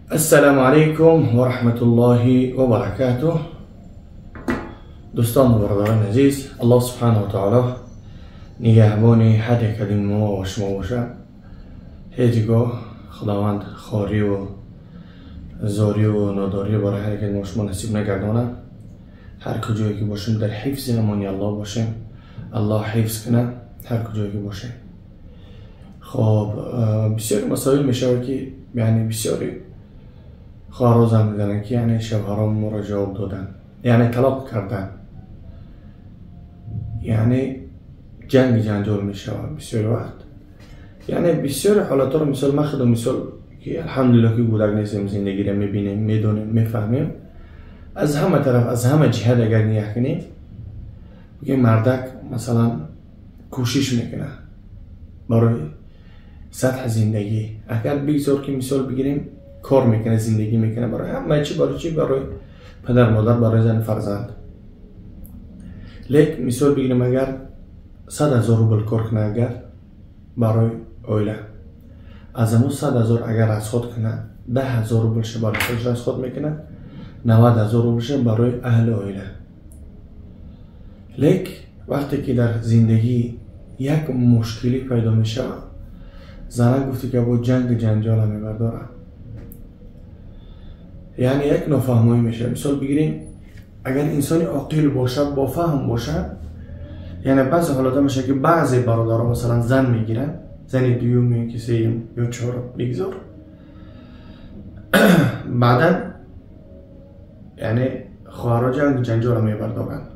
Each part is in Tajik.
Ассалому алайкум ва раҳматуллоҳи ва баракатуҳ. Дӯстон ва бародарони азиз, Аллоҳ субҳанаҳу ва таъоло нигаҳбони ҳар як аз мо ва шумо бошад. Ҳеҷ гоҳ Худованд хорӣ ва зорӣ ва нодорӣ барои ҳар як аз мо шумо насиб нагардонад. Ҳар куҷое ки бошем, дар ҳифзи амони Аллоҳ бошем. Аллоҳ ҳифз кунад ҳар куҷое ки бошем. Хоб, бисёри масоил мешавад ки, яъне бисёри хоҳарҳо занг мезананд ки яъне шавҳарон моро ҷавоб доданд, яъне талоқ карданд, яъне ҷанги ҷанҷол мешавад бисёри вақт. Яъне бисёри ҳолатҳоро, мисол ман худам, мисол ки алҳамдулиллоҳ ки кӯдак нестем, зиндагиро мебинем, медонем, мефаҳмем аз ҳама тараф, аз ҳама ҷиҳат. Агар нигоҳ кунем, бигем, мардак масалан кӯшиш мекунад барои сатҳи зиндагӣ. Агар бигзор ки мисол бигирем, кор мекунад, зиндагӣ мекунад барои ҳама чӣ, барои чӣ? Барои падар, модар, барои зану фарзанд. Лек мисол бигирем, агар 100 000 рубл кор кунад, агар барои оила аз ҳамун 100 000 агар расход кунад, 10 000 рублша барои худаш расход мекунад, 90 000 рублша барои аҳли оила. Лек вақте ки дар зиндагӣ як мушкилӣ пайдо мешавад, занак гуфти ки бо ҷанги ҷанҷола мебардорад, яъне як нофаҳмоӣ мешавад. Мисол бигирем, агар инсони оқил бошад, бофаҳм бошад, яъне баъзе ҳолатҳо мешавад ки баъзе бародаро масалан зан мегиранд, зани дуюм ё ки сеюм ё чорум, бигзор, баъдан яъне хоҳарҳо ҷанги ҷанҷола мебардоранд.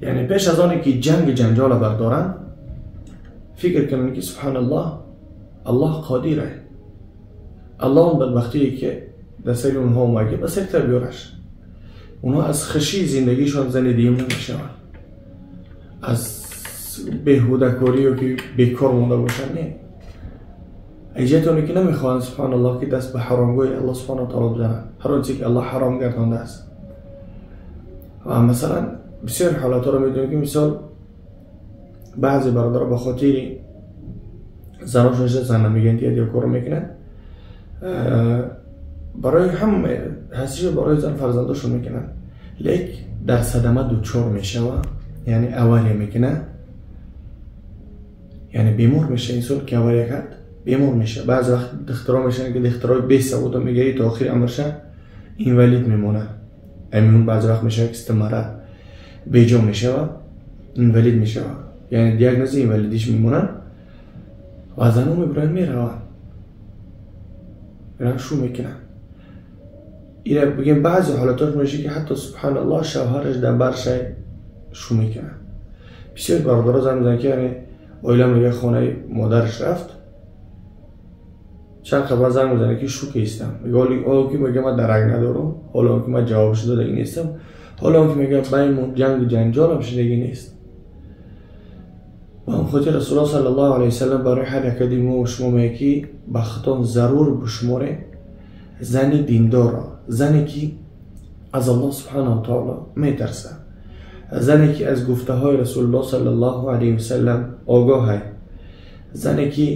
Яъне пеш аз оне ки ҷанги ҷанҷола бардоранд, фикр кунанд ки субҳаналлоҳ, Аллоҳ қодир е, Аллоҳ он бадбахтие ки дар сари онҳо омаги, ба сари та биёраш. Онҳо аз хушии зиндагишон зани дуюм намешаванд, аз беҳудакорӣ ё ки бекор монда бошанд, не, ҷиҳати оне ки намехоҳанд, субҳаналлоҳ, ки даст ба ҳаромгоҳи Аллоҳ субҳанаҳу таоло бизананд, ҳар он чизе ки Аллоҳ ҳаром гардондааст. Ва масалан бисёр ҳолатҳоро медонем ки мисол баъзе бародаро ба хотири заношон зан намегӯянд ё корро мекунанд, барои ҳама ҳастиша барои зан фарзандошон мекунанд, лек дар садама дучор мешава, яъне авария мекунад, яъне бемор меша. Инсон ки авария кард, бемор меша. Баъзе вақт духтаро мешаванд ки духтарои бесаводо мегаи то охири амрша инвалид мемонад. Амин баъзе вақт мешава ки стамара беҷо мешава, инвалид мешава, яъне диагнози инвалидиш мемонад ва занон мебуранд, мераванд, мераванд, шу мекунанд. Ира бигем, баъзе ҳолатҳош меша ки ҳатто, субҳаналлоҳ, шавҳараш дар баршай шу мекунад. Бисёр бародаро занг мезананд ки яъне оила мега хонаи модараш рафт, чанд хабар занг мезанад ки шу кистам. Мега ҳоло ки мега ман дарак надорам, ҳоло ки ман ҷавобш додагӣ нестам, ҳоло ки мега байни ҷангу ҷанҷолам шудагӣ нест. Ба ҳам хотир Расулуллоҳ саллаллоҳу алайҳи васаллам барои ҳар якади мо ва шумо мега ки ба худтон зарур бишуморе зани диндорро, зане ки аз Аллоҳ субҳанаҳу таоло метарсад, зане ки аз гуфтаҳои Расулуллоҳ саллаллоҳу алайҳи васаллам огоҳ, зане ки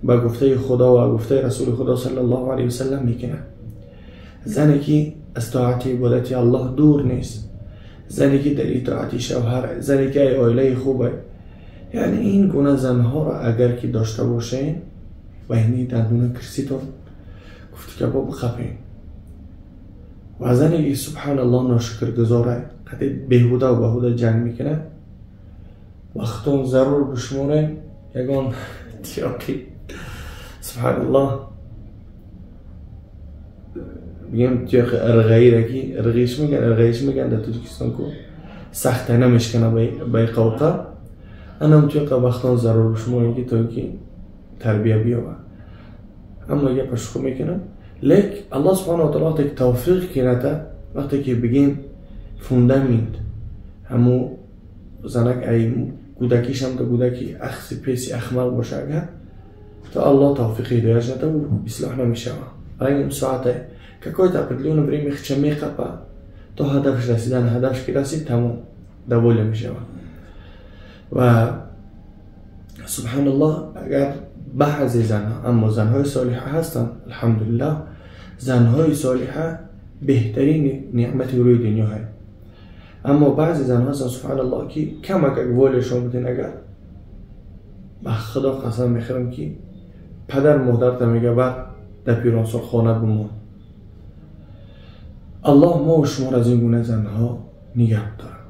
ба гуфтаи Худо ва гуфтаи Расули Худо саллаллоҳу алайҳи васаллам мекунад, зане ки аз тоати ибодати Аллоҳ дур нест, зане ки дар итоати шавҳар, зане ки ай оилаи хубе. Яъне ин гуна занҳоро агар ки дошта бошед, байни дандуна кирситон гуфти ки бо бихапен. Ва зане ки, субҳаналлоҳ, ношукргузора, қади беҳуда ва баҳуда ҷанг мекунад, вақтон зарур бишуморем ягон тиёқи, субҳаналлоҳ, бигем тиёқи ирғаира ки ирғиш меган, ирғаиш меган дар Тоҷикистон ку сахта намешкана ба иқовқа, анам тиёқа вақтон зарур бишуморем ки то ки тарбия биёбад. Аммо гапа шӯхӣ мекунам, лек Аллоҳ субҳанаҳу ва таоло вақте ки тавфиқ кината, вақте ки бигем фундамент ҳаму занак ай кӯдакишам то кӯдаки ахси песи ахмақ боша, агар то Аллоҳ тавфиқи ҳидоятш ната, ислоҳ намешава. Ранги соата какое-то определённое время хича меқапа то ҳадафш расидан. Ҳадафш ки расид, тамом, доволен мешава. Ва субҳаналлоҳ, агар баъзе занҳо, аммо занҳои солиҳа ҳастанд, алҳамдулиллаҳ. занҳои солиҳа беҳтарин неъмати рӯи дунё ҳаст. Аммо баъзе занҳо ҳастанд, субҳаналлоҳ, ки камак як волиашон будин, агар ба Худо қасам мехӯрам, ки падар модарта мега бар дар пиронсол хона бимон. Аллоҳ мо шуморо аз ин гуна занҳо нигаҳ дорад.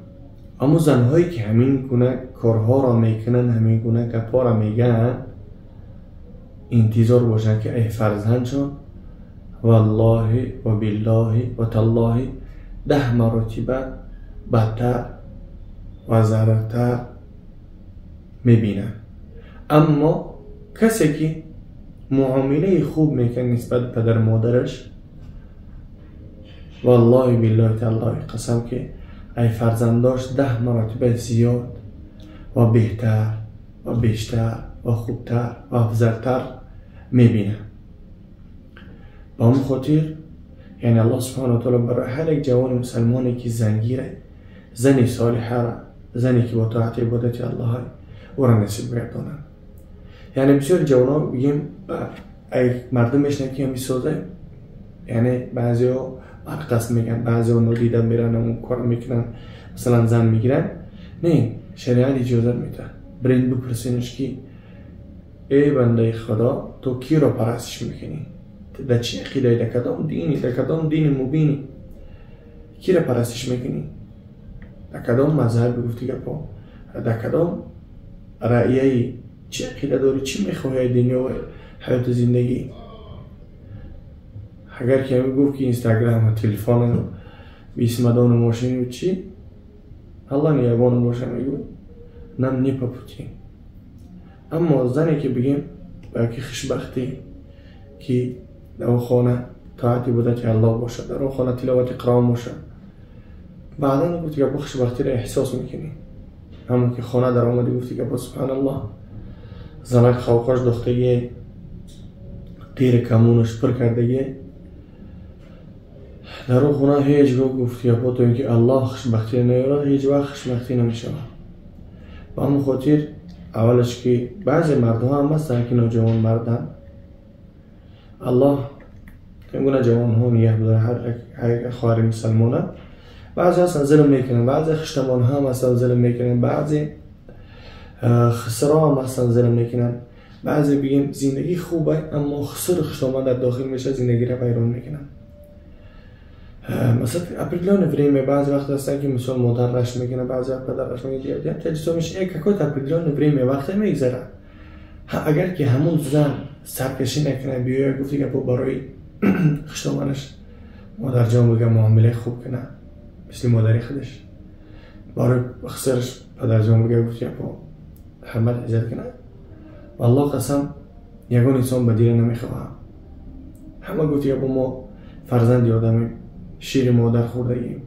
Аммо занҳое ки ҳамин гуна корҳоро мекунанд, ҳамин гуна гапҳоро мегӯянд, интизор бошанд, ки эй фарзандшон, валлоҳи ва биллоҳи ва таллоҳи 10 маротиба бадтар ва зарартар мебинанд. Аммо касе ки муомилаи хуб мекунад нисбат ба падар модараш, валлоҳи биллоҳи таллоҳи қасам, ки ай фарзандош 10 маротиба зиёд ва беҳтар ва бештар ва хубтар ва афзалтар мебинад. Ба ҳамон хотир, яъне Аллоҳ субҳанаҳу ва таъоло барои ҳар як ҷавони мусалмоне ки зангира, зани солиҳара, зане ки бо тоати ибодати Аллоҳ ӯро насиб гардонад. Яъне бисёр ҷавонон бигем, ай мардум мешунаванд, ки ҳамин соза, яъне баъзеҳо барқасд мегӯянд, баъзеҳо нодида меранд, ҳамон кор мекунанд, масалан зан мегиранд. Не, шариат иҷозат медиҳад. Бирин бипурсенаш, ки эй бандаи Худо, ту киро парастиш мекунӣ? Дар чӣ ақидаи, дар кадом дини, дар кадом дини мубинӣ киро парастиш мекунӣ? Дар кадом мазҳаби, гуфти гапҳо, дар кадом раъяи, чӣ ақида дорӣ, чӣ мехоҳӣ аз дунё ва ҳаёти зиндагӣ? Агар ки ҳамин гуфт, ки инстаграму телефону бисмадону мошину чӣ, Аллоҳ нигаҳбону боша, мегӯ, нам не по пути. Аммо зане ки бигем ба яки хушбахтӣ, ки дар он хона тоати ибодати Аллоҳ бошад, дар он хона тиловати Қуръон бошад, баъдан, гуфти гапо, хушбахтиро эҳсос мекунӣ. Ҳамон ки хона даромадӣ, гуфти гапо, субҳаналлоҳ, занак хавқош дохтагие, тири камонаш пур кардагие дар он хона, ҳеҷ гоҳ, гуфти гапо, то ин ки Аллоҳ хушбахтиро наёрад, ҳеҷ вақт хушбахтӣ намешавад. Ба ҳамон хотир, аввалаш, ки баъзе мардҳо ҳам ҳастанд, ки ноҷавон марданд. Аллоҳ ин гуна ҷавонҳо нигаҳ бидорад ҳар як хоҳари мусалмона. Баъзе ҳастанд, зулм мекунанд, баъзе хуштамонҳо ҳам ҳастанд, зулм мекунанд, баъзе хисро ҳам ҳастанд, зулм мекунанд. Баъзе, бигем, зиндагӣ хубе, аммо хисру хуштомон дар дохил мешавад, зиндагиро вайрон мекунанд. Масалан, определённое время баъзе вақт ҳастанд, ки мисол модар рашк мекунад, баъзе вақт падар рашк мекунад, таҷзо мешавад. Як какое-то определённое время вақте мегзарад, агар ки ҳамон зан саркашӣ накунад, биёяд, гуфти гапо, барои хуштоманаш модарҷон бигӯяд, муомилаи хуб кунад мисли модари худаш, барои хисраш падарҷон бигӯяд, гуфти гапо, ҳурмат иззат кунад, валлоҳ қасам, ягон инсон ба дила намехоҳад. Ҳама, гуфти гапо, мо фарзанди одамем, шири модар хӯрдагием.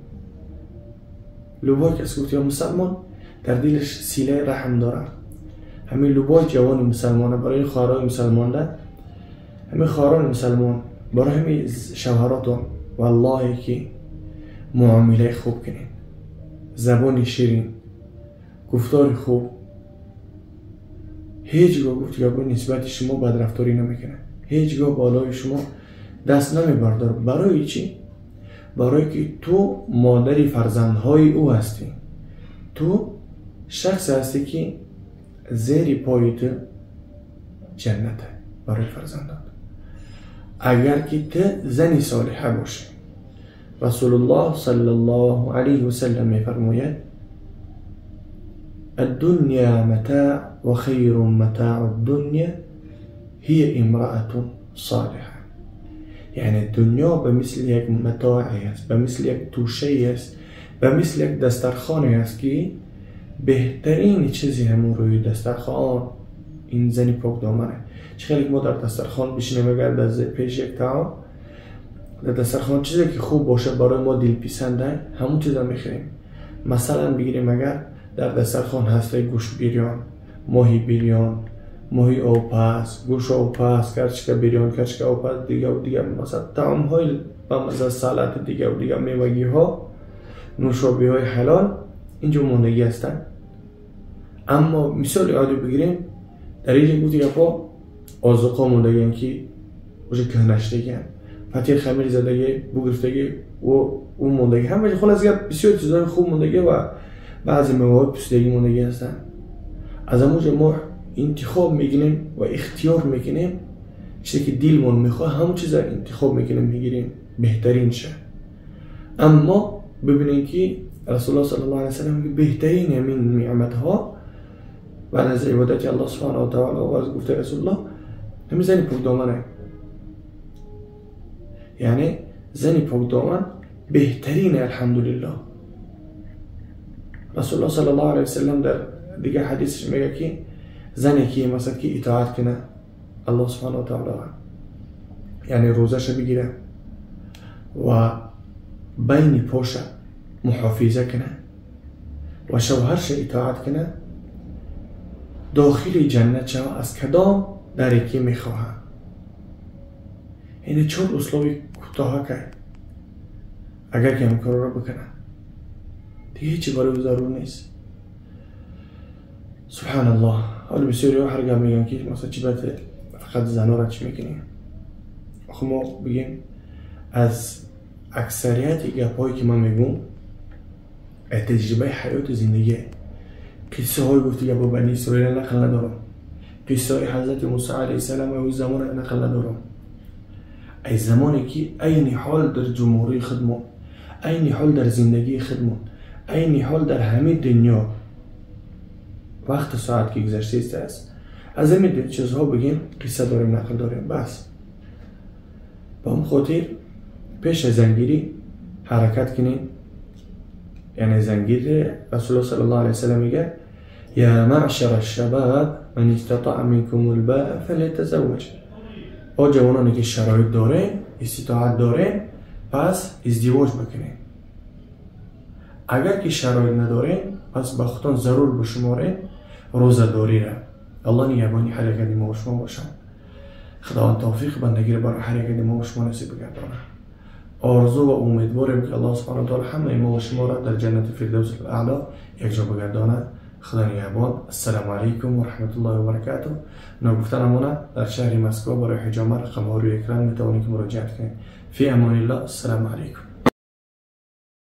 Любой кас, гуфти, мусалмон дар дилаш силаи раҳм дорад. Ҳамин любой ҷавони мусалмона, барои хоҳарои мусалмонда, ҳамин хоҳарони мусалмон, барои ҳамин шавҳаротон, валлоҳе ки муомилаи хуб кунед, забони ширин, гуфтори хуб, ҳеҷ гоҳ, гуфти гапо, нисбати шумо бадрафторӣ намекунад, ҳеҷ гоҳ болои шумо даст намебардорад. Барои чӣ? Барое ки ту модари фарзандҳои ӯ ҳастӣ, ту шахсе ҳастӣ, ки зери пои ту ҷаннат барои фарзандот, агар ки ту зани солиҳа бошӣ. Расулуллоҳ саллаллоҳу алайҳи васаллам мефармояд: الدنيا متاع وخير متاع الدنيا هي امرأة صالحة. یعنی دنیا به مثل یک متاعی است، به مثل یک توشه است، به مثل یک دسترخوانی است که بهترین چیزی همون روی دسترخوان این زنی پاک دامنه. چه خیلی ما در دسترخوان بشینیم، اگر در پیش یک طعام در دسترخوان چیزی که خوب باشه، برای ما دلپسنده، همون چیزا میخریم. مثلا بگیریم، اگر در دسترخوان هست گوشت بیریان، ماهی بیریان، ماهی آبپز، گوش آبپز، کرچکه بیریان، کرچکه آبپز، دیگه و دیگه، مثلا طعام های بمزه، سالاد، دیگه و دیگه، میوگی ها، نوشابی های حلال اینجا ماندگی هستن. اما مثال عادی بگیریم، در اینجا گفتی گپا آذوقه ماندگی که уже کهنشتگی. фатир хамир задагӣ бугирифтагӣ ӯ мондагӣ ҳама хулос гап бисёр чизҳои хуб мондагӣ ва баъзе меваҳои пусидагӣ мондагӣ ҳастанд. Аз ҳамонҷо мо интихоб мекунем ва ихтиёр мекунем чизе ки дилмон мехоҳад, ҳамон чиза интихоб мекунем, мегирем беҳтаринша. Аммо бибинем ки Расулуллоҳ саллаллоҳу алайҳи васаллам беҳтарин ҳамин неъматҳо баъд аз ибодати Аллоҳ субҳанаҳу ва таъоло ва аз гуфтаи Расулуллоҳ ҳамин зани покдомане. Яъне зани покдоман беҳтарин, алҳамдулиллоҳ. Расулуллоҳ саллаллоҳу алайҳи васаллам дар дигар ҳадисаш мегӯяд ки зане ки масалан ки итоат кунад Аллоҳ субҳанаҳу ва таъолоро, яъне рӯзаша бигирад ва байни поша муҳофиза кунад ва шавҳарша итоат кунад, дохили ҷаннат шава аз кадом даре ки мехоҳад. Яъне чор услуби кӯтоҳа кард. Агар ки ҳамин корро бикунад, дига ҳечи барои ӯ зарур нест. Субҳаналлоҳ. Ҳоло бисёриҳо ҳар гап мегӯянд ки масалан чӣ бояд фақат занора чӣ мекунем. Охи мо бигем аз аксарияти гапҳое ки ман мегӯм таҷрибаи ҳаёти зиндагие. Қиссаҳои гуфти гапо Бани Исроила нақл надорам, қиссаҳои ҳазрати Мусо алайҳиссалом ва ӯ замона нақл надорам. Аз замоне ки айни ҳол дар ҷумҳурии худмон, айни ҳол дар зиндагии худмон, айни ҳол дар ҳамин дунё вақту соат ки гузаштааст, аз ҳамин чизҳо бигем қисса дорем, нақл дорем, бас. Ба он хотир пеш аз зангирӣ ҳаракат кунем. Яъне зангири Расулуллоҳ саллаллоҳу алайҳи васаллам мегӯяд: я маъшара шабаб ман истатаъа минкум албаа фалятазавваҷ. О ҷавононе ки шароит дорем, иститоат дорем, пас издивоҷ бикунем. Агар ки шароит надорем, пас ба худтон зарур бишуморем рӯзадориро. Аллоҳ нигаҳбони ҳар яке мо ва шумо бошад. Худованд тавфиқ бандагиро барои ҳар яке мо ва шумо насиб бигардонад. Орзу ва умедворем ки Аллоҳ субҳанаҳу ва таъоло ҳамаи мо ва шуморо дар ҷаннати фирдавси аъло якҷо бигардонад. Худо нигаҳбон. Ассалому алайкум ва раҳматуллоҳи ва баракатуҳ. Ногуфта намонад, дар шаҳри Москва барои ҳиҷома рақамҳо рӯи экран метавонед ки муроҷиат кунед. Фи амониллоҳ. Ассалому алайкум.